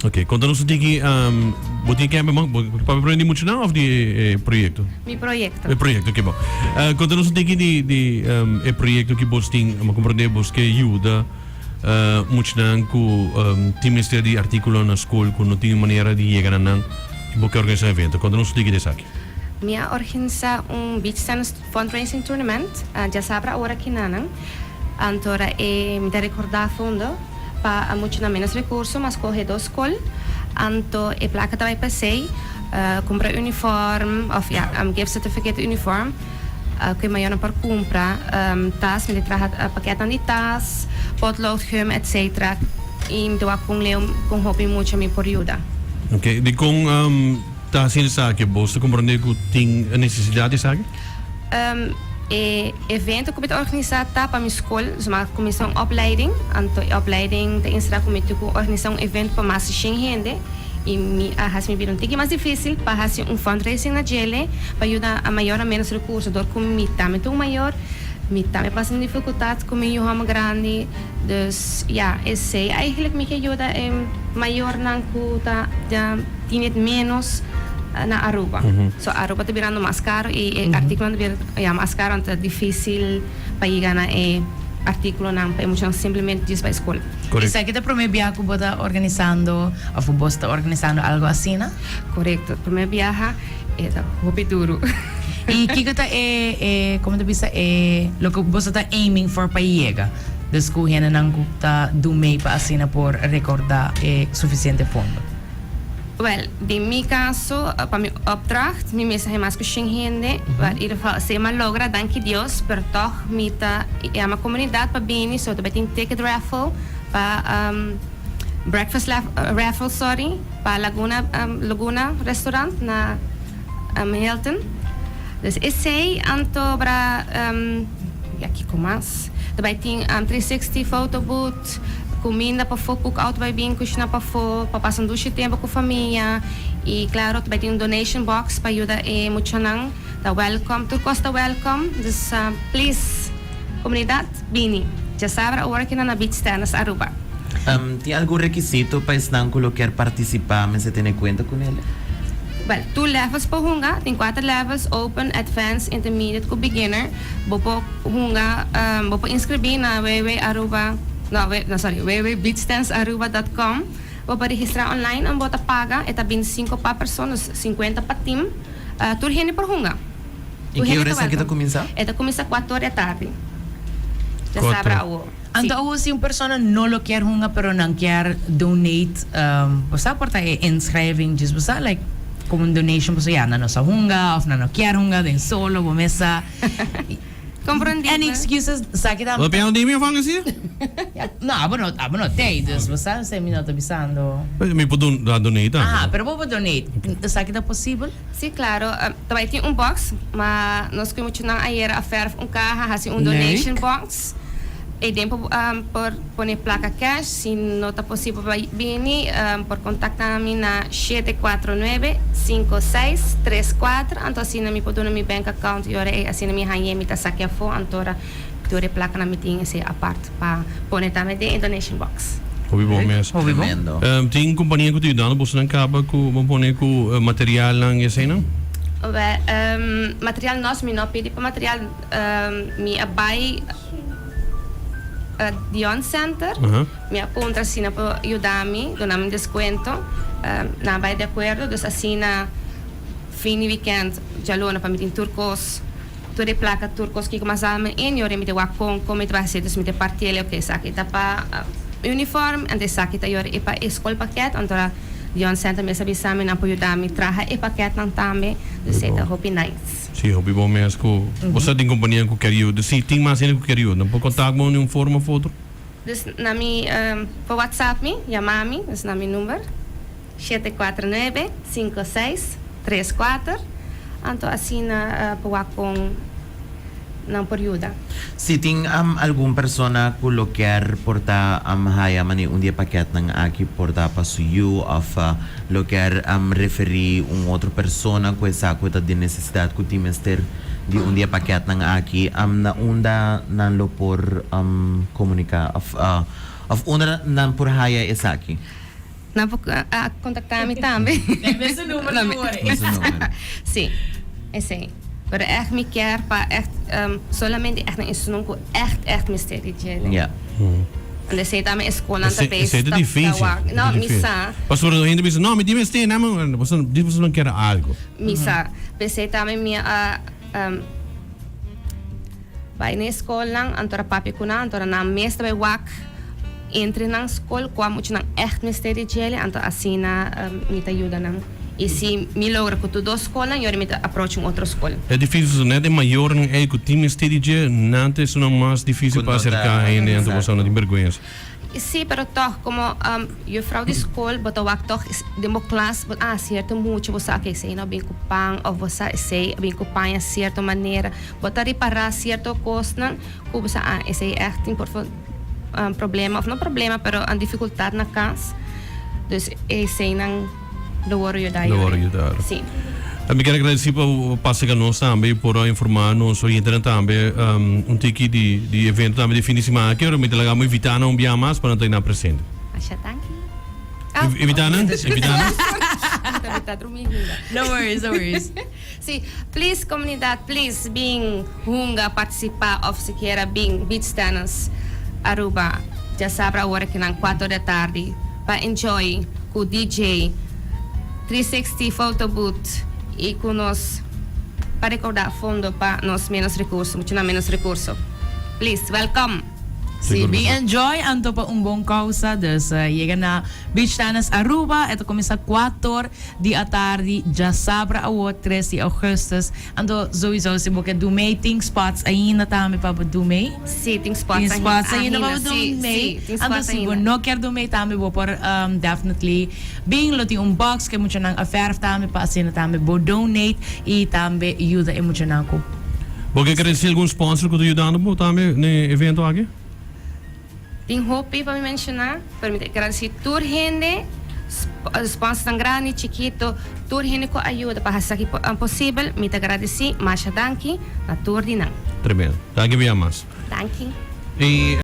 Ok, konta nos un tiki, um, bo tin kembe man, bo papia prome di muchanan of di e proyecto? Mi proyecto. E proyecto, ok bon. Uh, konta nos un tiki di, di um, e proyecto ki bos tin, mi a komprende bos ke yuda uh, muchanan ku um, tin mester di artíkulo na skol ku no tin manera di yega na nan i bo ke organisa un evento. Konta nos un tiki di esaki. Mi a organisa un beach tennis fundraising tournament uh, djasabra ora kinanan. Antora e mi ta recorda fondo. Pa muchanan menos recurso mas coge dos scol anto e placa ta bay pa esey cumpra uniform of ya gift certificate uniform cu e mayornan por cumpra tas mi ta traha paketnan di tas potlood gum etc y mi ta wak con leu con hopi mucha mi por yuda. Ok, dicon ta haciendo esaki? Bo ta comprende cu tin necesidad di esaki? E evento ku mi ta organisá ta pa mi skol, dus mi a kuminsá un opleiding, anto e opleiding ta enserá ku mi tin ku organisá un evento pa mas di shen hende i mi a hasi mi bida un tiki mas difísil pa hasi un fundraising na djele pa yuda a mayornan ménos rekurso dor ku mi tambe ta un mayor, mi tambe pasa un difikultat ku mi yu hòmber grandi, dus ya esei eigentlik mi ke yuda e mayornan ku ta. Tin et menos na Aruba. So Aruba ta birando mas caro y e articulonan ta bira ya mas caro anto ta dificil pa yega na e articulonan pa e muchanan simplemente djis bai school. Esaki ta prome biaha cu bo ta organisando of cu bos ta organisando algo asina? Correcto, prome biaha e ta hopi duro. Y kico ta e e como ta bisa e loke boso ta aiming for pa yega? Dus cu hendenan cu ta do mee pa asina por recorda e suficiente fondo. Wel, den mi caso, pa mi opdracht, mi mester haña mas cu shen hende. Wel, in ieder geval, esey mi a logra, danki Dios, pero toch mi ta yama comunidad pa bini, so ta bay tin ticket raffle pa breakfast raffle, sorry, pa Laguna, Laguna Restaurant na Hilton. Dus esey, anto bra, ya kico mas? Ta bay tin 360 photo booth. Cuminda pafó, cook out bai bin cushina pafó pa pasa un dushi tempo cu famia y claro ta bai tin un donation box pa yuda e muchanan ta welcome tur cos ta welcome dus please comunidad bini djasabra awor aki na Beach Tennis Aruba. Tin algun rekisito pa esnan ku lo kier partisipá mester tene kuenta ku nel? Wèl, tur levels por hunga. Tin kuater levels, Open, Advanced, Intermediate ku Beginner. Bo por hunga, bo por inskribí na www.aruba, no, no sorry, www.beachtennisaruba.com. Bo por registrá online en bo ta paga, e ta bintisinko pa persona, dus sinkuenta pa tim. Tur hende por hunga. I ki ora esaki ta kuminsá? E ta kuminsá kuater ora di atardi. Djasabra awo. Anto awo si un persona no lo kier hunga pero nan kier donate, bo sa por ta e inschrijving djis bo sa like como un donation pasobra ya nan no sa hunga of nan no kier hunga den solo bo mes sa. Comprendibel. Any excuses sa ki ta. Bo ta piano di mi of algo asi? No abo no abo no tey dus bo sa esei mi no ta bisando. Mi por donate tambe. Aha pero bo por donate esaki ta posibel? Si claro ta bay tin un box ma nos cu muchanan ayer a verf un caha haci un donation box ey den por por pone placa cash si no ta posibel pa bini por contacta mi na shete cuatro nuebe cinco seis tres cuatro anto asina mi por duna mi bank account y ora ey asina mi hañe mi ta saque afo anto ora Tur e plakanan mi tin esei apart pa pone tambe den e donation box. Hopi bon mes. Hopi bon. Tremendo. Tin kompania ku ta yudando bosonan kaba ku bo pone ku materialnan i eseinan? Wel, material nos mi no pidi pa material. Mi a bai Dion Center, mi a puntra si nan por yuda mi, duna mi un deskuento. Nan a bai di akuerdo, dus asina fin di wikènt djaluna pa mi tin tur kos. Tur e placa tur cos kico mas alma en yori mi ta wak con con mi ta haci dus mi ta parti el ok esaki ta pa uniform anto esaki ta yori e pa e school pakket anto Dion Center mes a bisa mi nan por yuda mi traha e pakketnan tambe dus e ta hopi nice. Si hopi bon mes cu bo sa tin compania cu kier yuda si tin mas hende cu kier yuda nan por contact bo den un forma of otro. Dus na mi por whatsapp mi yama mi dus na mi number. 749 5 6 3 kuater anto asina pa wak kon nan por yuda. Si tin algun persona ku lo kier por ta haya mane un di e paketnan aki por ta pa su yu òf lo kier referí un otro persona ku e sa ku e ta den nesesidat ku tin mester di un di e paketnan aki na unda nan lo por komuniká òf unda nan por haya esaki? Nan por contacta mi tambe. Den mesun number di ora. Mesun number. Si, esey. Pero echt mi kier pa echt solamente echt nan esunnan cu echt echt mester di djele. Ja. Want esey tambe e scolnan ta Esey bezig esey ta ta difícil. wak. Ta No, mi difícil. sa. Pasobra hende bisa, no, mi tin mester, nan mi, di pasobra nan kier algo. Mi sa. P'esey tambe mi a Bai na e skolnan, anto a papia ku nan, anto nan mes ta bai wak entre nan skol kua muchanan ègt mester di djele, anto asina mi ta yuda nan. I si mi logra ku tur dos skolnan, yori mi ta aproach un otro skol. E difícil so net e mayornan ei ku tin mester di dje, nan ta esunnan mas difícil pa aserká hende, anto boso no tin bergwensa. Sí, pero tòg komo juffrouw di skol bo ta wak tòg den bo klas bo ah sierto mucha bo sa oke esei no a bin ku pan òf bo sa esei a bin ku paña sierto manera bo ta ripará sierto kosnan ku bo sa ah esei ègt tin por problema òf no problema pero difikultat na kas dus eseinan lo wòrdu yuda Lo wòrdu yuda. Sí. Mi kier agradeci pa bo pasa ka nos tambe y por a informa nos oyentenan tambe un tiki di di evento tambe di fin di siman aki. Ora mi ta laga bo invita nan un bia mas pa nan ta einan presente. Masha danki. Invita nan, invita nan. Mi ta drumi hunga. No worries, no worries. Sí, please comunidad, please bin hunga, participa of sikiera bin beach tennis Aruba djasabra awor aki nan cuatro di atardi pa enjoy cu DJ 360 photo booth y cu nos pa recauda fondo pa nos menos recurso, muchanan menos recurso. Please, welcome! Sí, bin enjoy anto pa un bon causa, dus yega na Beach Tennis Aruba, e ta cuminsa cuator di atardi djasabra awo tres di augustus. Anto souiso si bo ke do mei tin spots ainda tambe pa bo do mei. Si, tin spots Tin spots ainda ainda pa bo do si, mei. si, tin Anto spots si bo ainda. no kier do mei tambe bo por definitely bin. Lo tin un box ku e muchanan a verf tambe pa asina tambe bo donate y tambe yuda e muchanan ku. Bo ke agradeci algun sponsor ku ta yudando bo tambe n'e evento aki? Tin hopi pa mi menciona, pero mi ta agradeci tur hende, sponsornan grandi, chikito, tur hende cu a yuda pa haci esaki posibel, mi ta agradeci, masha danki na tur di nan. Tremendo. Danki bia mas. Danki. Y.